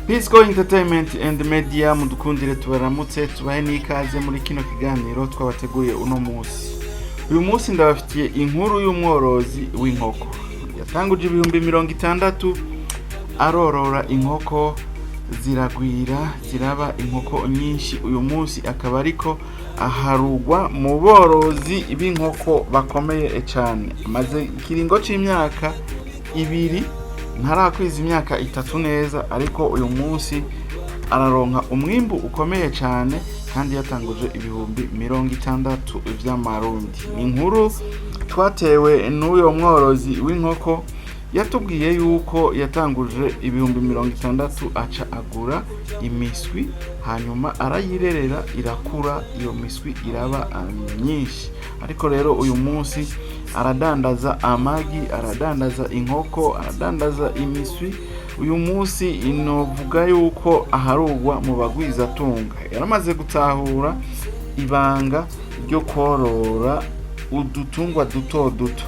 Pisco Entertainment and Media, mudukundire tubaramutse, tubahe n'ikaze muri kino kiganiro twabateguriye uno munsi. Uyu munsi ndabafitiye inkuru y'umworozi w'inkoko yatanguje 60,000, arorora inkoko, ziragwira, ziraba inkoko nyinshi. Uyu munsi akaba ariko aharugwa mu borozi b'inkoko bakomeye cyane. Amaze ikiringo c'imyaka 2, ntarakwiza imyaka 3 neza, ariko uyu munsi araronka umwimbu ukomeye cyane kandi yatanguje 60,000 vy'amarundi. Ni inkuru twatewe n'uyo mworozi w'inkoko, yatubwiye yuko yatanguje 60,000, aca agura imiswi, hanyuma arayirerera, irakura, iyo miswi iraba myinshi. Ariko rero uyu munsi aradandaza amagi, aradandaza inkoko, aradandaza imiswi. Uyu munsi inovuga yuko aharugwa mu bagwizatunga. Yaramaze gutahura ibanga ryo korora udutungwa duto duto.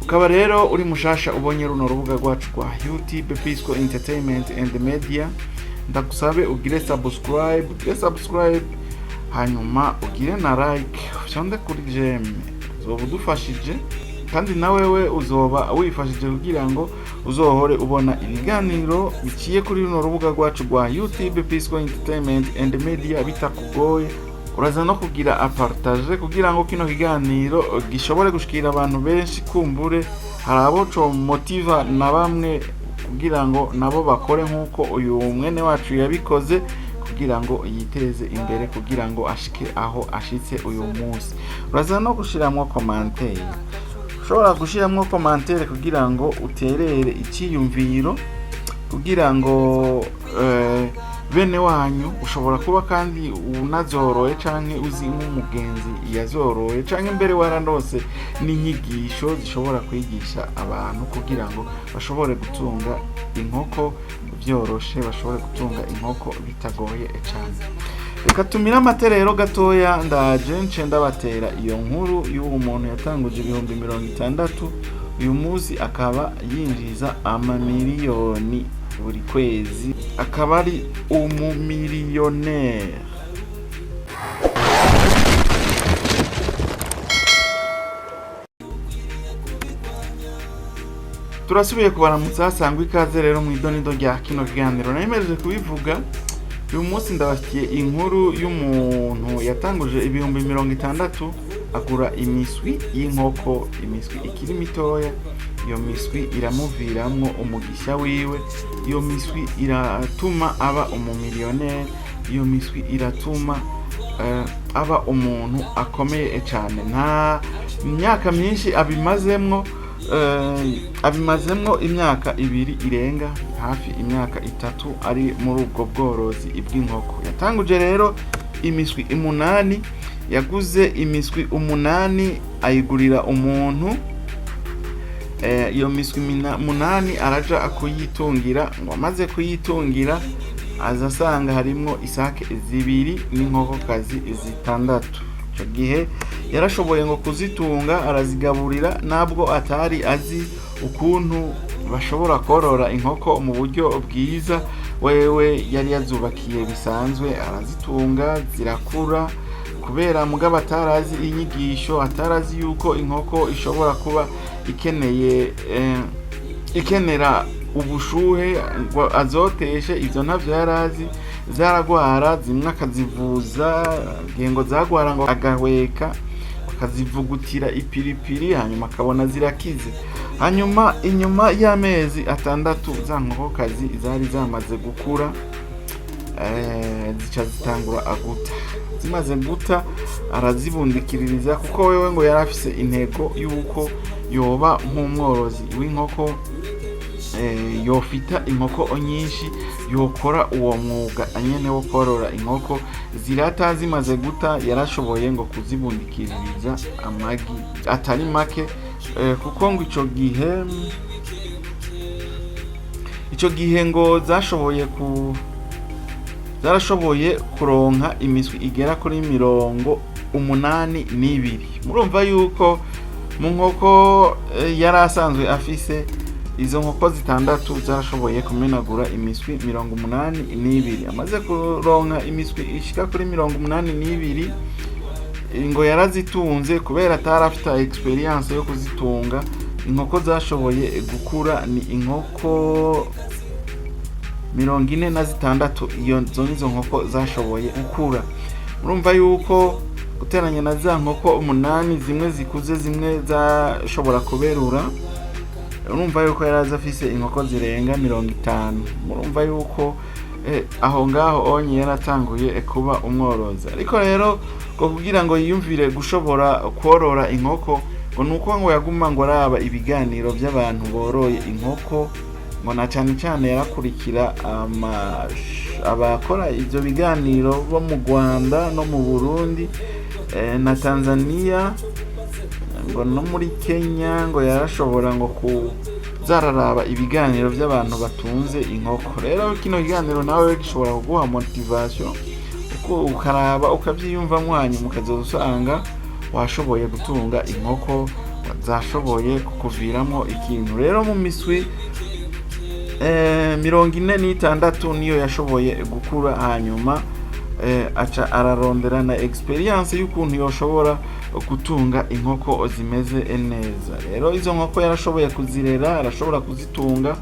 Ukaba rero uri mushasha ubonye runo rubuga rwacu rwa YouTube, Pisco Entertainment and Media, ndagusabe ugire subscribe, ugire subscribe, hanyuma ugire na like, ufyonde kuri j'aime. Uzoba udufashije kandi na wewe uzoba wifashije kugira ngo uzohore ubona ibiganiro biciye kuri runo rubuga rwacu rwa YouTube, Pisco Entertainment and Media, bitakugoye. Uraza no kugira a partage kugira ngo kino kiganiro gishobore gushikira abantu benshi. Kumbure hari abo co motiva na bamwe kugira ngo nabo bakore nk'uko uyu mwene wacu yabikoze kugira ngo yiteze imbere, kugira ngo ashike aho ashitse uyu munsi. Uraza no gushiramwo commentaire, ushobora gushiramwo commentaire kugira ngo uterere icyiyumviro, kugira ngo bene wanyu, ushobora kuba kandi unazoroye canke uzi nk'umugenzi yazoroye, canke mbere warandose n'inyigisho zishobora kwigisha abantu kugira ngo bashobore gutunga inkoko byoroshe, bashobore gutunga inkoko bitagoye cane. Reka tumire amate rero gatoya, ndaje nce ndabatera iyo nkuru y'uwo muntu yatanguje 60,000, uyu munsi akaba yinjiza amamiliyoni buri kwezi, akaba ari umumiliyoneri. Turasubiye kubaramutsa, hasangwa ikaze rero mu idonido rya kino kiganiro. Nayemereje kubivuga, uyu munsi ndabafitiye inkuru y'umuntu yatanguje 60,000, agura imiswi y'inkoko, imiswi ikiri mitoya. Iyo miswi iramuviramwo umugisha wiwe, iyo miswi iratuma aba umumiliyoneri, iyo miswi iratuma aba umuntu akomeye cyane. Nta myaka myinshi abimazemwo, abimazemwo imyaka 2 irenga, hafi imyaka 3 ari muri ubwo bworozi bw'inkoko. Yatanguje rero imiswi 8, yaguze imiswi 8, ayigurira umuntu. Iyo miswi 8 araja kuyitungira. Ngo amaze kuyitungira, aza asanga harimwo isake 2 n'inkokokazi 6. Icyo gihe yarashoboye ngo kuzitunga, arazigaburira, ntabwo atari azi ukuntu bashobora korora inkoko mu buryo bwiza. Wewe yari yazubakiye bisanzwe, arazitunga, zirakura. Kubera mugabo atarazi inyigisho, atarazi yuko inkoko ishobora kuba ikeneye ikenera ubushuhe ngo azoteshe, ivyo ntavyo yarazi. Zaragwara, zimwe akazivuza igihe ngo zagwara, ngo agahweka, akazivugutira ipiripiri, hanyuma akabona zirakize. Hanyuma inyuma y'amezi 6 za nkokokazi zari zamaze gukura, zica zitangura aguta. Zimaze guta, arazibundikiririza, kuko wewe ngo yari afise intego y'uko yoba nk'umworozi w'inkoko, yofita inkoko nyinshi, yokora uwo mwuga nyene wo korora inkoko. Zirata, zimaze guta, yarashoboye ngo kuzibundikiririza amagi atari make, kuko ngo ico gihe ngo zashoboye ku zarashoboye kuronka imiswi igera kuri 82. Murumva yuko mu nkoko yari asanzwe afise Izo nkoko zitandatu zarashoboye kumenagura imiswi 82. Amaze kuronka imiswi ishika kuri 82, ngo yarazitunze kubera atari afite expérience yo kuzitunga. Inkoko zashoboye gukura ni inkoko 46. Iyo zo nizo nkoko zashoboye gukura. Murumva yuko guteranya na za nkoko umunani, zimwe zikuze, zimwe zashobora kuberura, urumva yuko yari azi afise inkoko zirenga 50. Murumva yuko aho ngaho onye yaratanguye kuba umworozi. Ariko rero ngo kugira ngo yiyumvire gushobora korora inkoko, ngo nuko ngo yaguma ngo araba ibiganiro by'abantu boroye inkoko, ngo na cyane cyane yarakurikira abakora ibyo biganiro bo mu Rwanda no mu Burundi na Tanzania, ngo no muri Kenya. Ngo yarashobora ngo kuzararaba ibiganiro by'abantu batunze inkoko. Rero kino kiganiro nawe gishobora kuguha motivation, uko ukaraba ukabyiyumvamo, hanyuma ukazoza usanga washoboye gutunga inkoko zashoboye kukuviramo ikintu. Rero mu miswi 46 niyo yashoboye gukura. Hanyuma aca ararondera na expérience y'ukuntu yoshobora gutunga inkoko zimeze neza. Rero izo nkoko yarashoboye kuzirera, arashobora kuzitunga,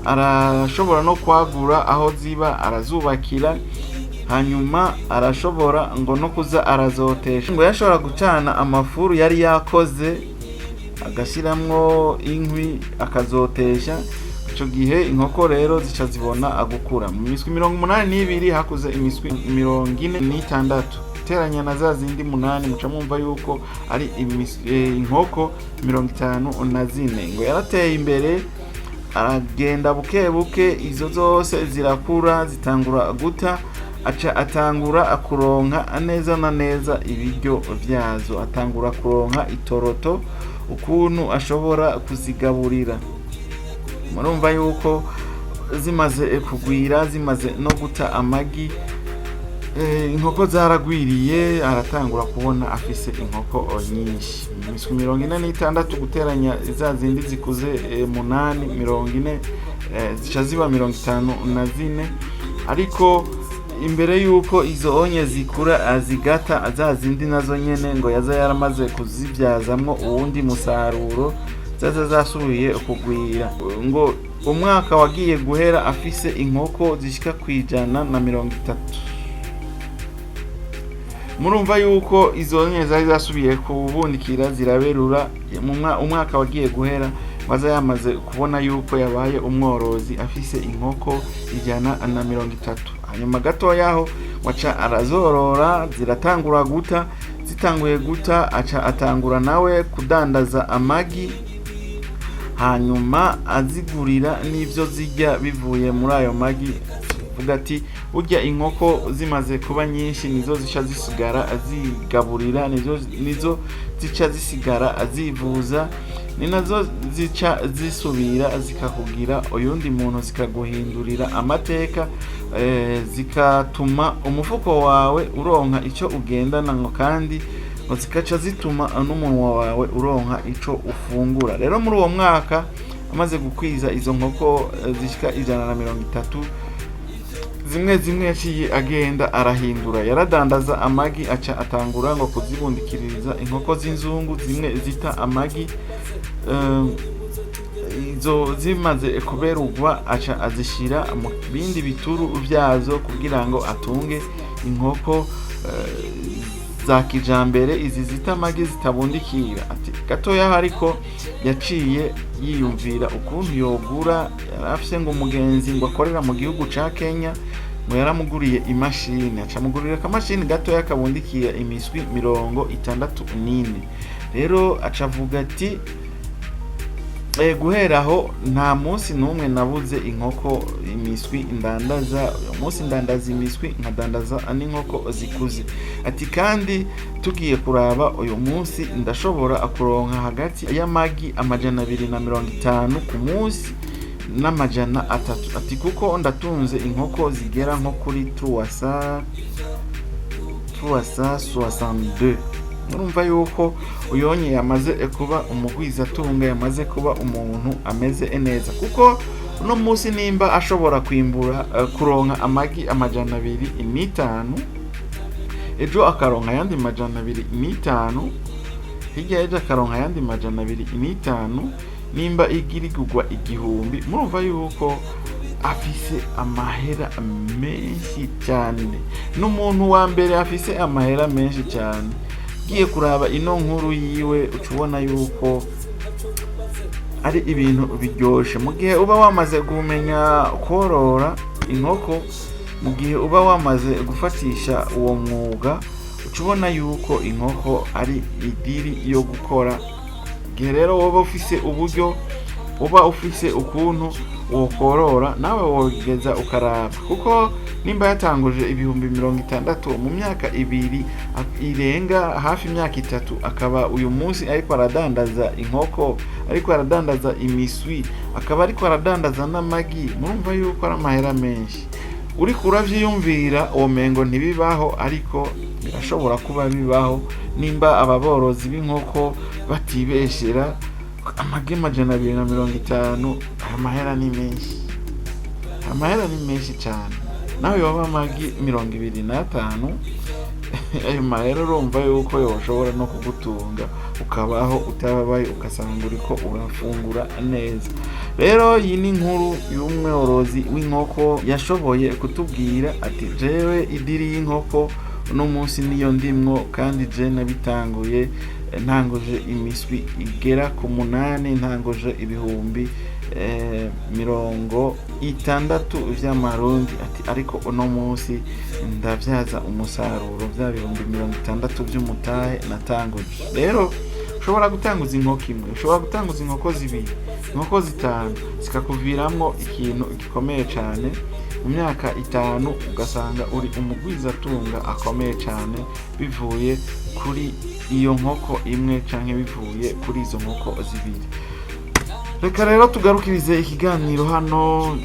arashobora no kwagura aho ziba, arazubakira. Hanyuma arashobora ngo no kuza arazotesha. Ngo yashobora gucana amafuru yari yakoze, agashiramwo inkwi, akazotesha. Ico gihe inkoko rero zica zibona agukura. Mu miswi 82 hakuze imiswi 46. Teranya na za zindi munani, muca mwumva yuko ari inkoko 54. Ngo yarateye imbere, aragenda buke buke, izo zose zirakura, zitangura guta. Aca atangura kuronka neza na neza ibiryo vyazo, atangura kuronka itoroto ukuntu ashobora kuzigaburira. Murumva yuko zimaze kugwira, zimaze no guta amagi, inkoko zaragwiriye. Aratangura kubona afise inkoko nyinshi. Imiswi 46 guteranya za zindi zikuze munani, 40, zica ziba 54. Ariko imbere yuko izo onye zikura zigata za zindi, nazo nyene ngo yaza yaramaze kuzibyazamwo uwundi musaruro, zaza zasubiye kugwira. Ngo umwaka wagiye guhera afise inkoko zishika ku 130. Murumva yuko izo nye zari zasubiye kubundikira, ziraberura. Umwaka wagiye guhera waza yamaze kubona yuko yabaye umworozi, afise inkoko 130. Hanyuma gatoya aho waca arazorora, ziratangura guta. Zitanguye guta, aca atangura nawe kudandaza amagi, hanyuma azigurira n'ivyo zirya bivuye muri ayo magi. Vuga ati burya inkoko zimaze kuba nyinshi, nizo zica zisigara zigaburira, nizo zica zisigara zivuza, ni nazo zica zisubira zikakugira uyundi muntu, zikaguhindurira amateka, zikatuma umufuko wawe uronka icyo ugendana, ngo kandi ngo zikaca zituma n'umunwa wawe uronka ico ufungura. Rero muri uwo mwaka amaze gukwiza izo nkoko zishika 130, zimwe zimwe yaciye agenda arahindura. Yaradandaza amagi, aca atangura ngo kuzibundikiriza inkoko z'inzungu zimwe zita amagi. Izo zimaze kuberurwa, aca azishira mu bindi bituru vyazo kugira ngo atunge inkoko za kijambere, izi zita amagi zitabundikira. Ati gatoya ariko yaciye yiyumvira ukuntu yogura. Yari afise ngo umugenzi ngo akorera mu gihugu ca Kenya, ngo yaramuguriye imashini, aca amugurira akamashini gatoya kabundikiye imiswi 64. Rero aca avuga ati guhera aho nta munsi n'umwe nabuze inkoko imiswi ndandaza. Uyu munsi ndandaza imiswi, nkadandaza n'inkoko zikuze. Ati kandi tugiye kuraba, uyu munsi ndashobora kuronka hagati y'amagi 250 ku munsi n'300. Ati kuko ndatunze inkoko zigera nko kuri 362. Murumva yuko uyonye yamaze kuba umugwizatunga, yamaze kuba umuntu ameze neza, kuko uno munsi nimba ashobora kwimbura, kuronka amagi 205, ejo akaronka ayandi 205, hirya y'ejo akaronka ayandi 205, nimba igi rigurwa 1000, murumva yuko afise amahera menshi cyane. N'umuntu wa mbere afise amahera menshi cyane. Ugiye kuraba ino nkuru yiwe, uca ubona yuko ari ibintu biryoshe mu gihe uba wamaze kumenya korora inkoko, mu gihe uba wamaze gufatisha uwo mwuga, uca ubona yuko inkoko ari idiri yo gukora. Igihe rero woba ufise uburyo, uba ufise ukuntu wokorora, nawe wogeza ukaraba, kuko nimba yatanguje 60,000, mu myaka 2 irenga hafi imyaka 3, akaba uyu munsi ariko aradandaza inkoko, ariko aradandaza imiswi, akaba ariko aradandaza n'amagi, murumva yuko ari amahera menshi. Uriko uravyiyumvira womengo ntibibaho, ariko birashobora kuba bibaho nimba aba borozi b'inkoko batibeshera. Amagi 250, aya mahera ni menshi, amahera ni menshi cyane. Nawe yoba amagi 25, ayo mahera urumva yuko yoshobora no kugutunga, ukabaho utababaye, ugasanga uriko urafungura neza. Rero iyi ni inkuru y'umworozi w'inkoko yashoboye kutubwira ati: "Jewe idiri y'inkoko uno munsi niyo ndimwo, kandi je nabitanguye ntanguje imiswi igera ku 8, ntanguje 60,000 vy'amarundi." Ati: "Ariko uno munsi ndavyaza umusaruro vya 60,000 vy'umutahe natanguje." Rero ushobora gutanguza inkoko imwe, ushobora gutanguza inkoko zibiri, inkoko zitanu, zikakuviramwo ikintu gikomeye cyane. Mu myaka 5 ugasanga uri umugwizatunga akomeye cyane, bivuye kuri iyo nkoko imwe canke bivuye kuri izo nkoko zibiri. Reka rero tugarukirize ikiganiro hano.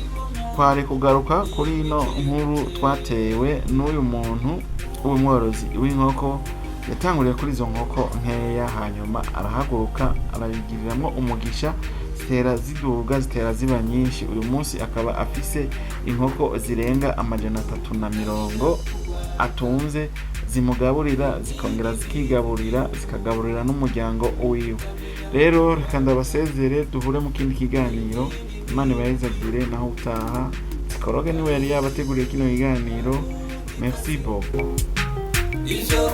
Twari kugaruka kuri ino nkuru twatewe n'uyu muntu w'umworozi w'inkoko yatanguriye kuri izo nkoko nkeya, hanyuma arahaguruka, arabigiriramwo umugisha, zitera ziduga, zitera ziba nyinshi. Uyu munsi akaba afise inkoko zirenga 350 atunze, zimugaburira, zikongera zikigaburira, zikagaburira n'umuryango wiwe. Rero reka ndabasezere, duhure mu kindi kiganiro. Imana ibayezagire, naho utaha. Sikoroge niwe yari yabateguriye kino kiganiro. Merci beaucoup. Ivyo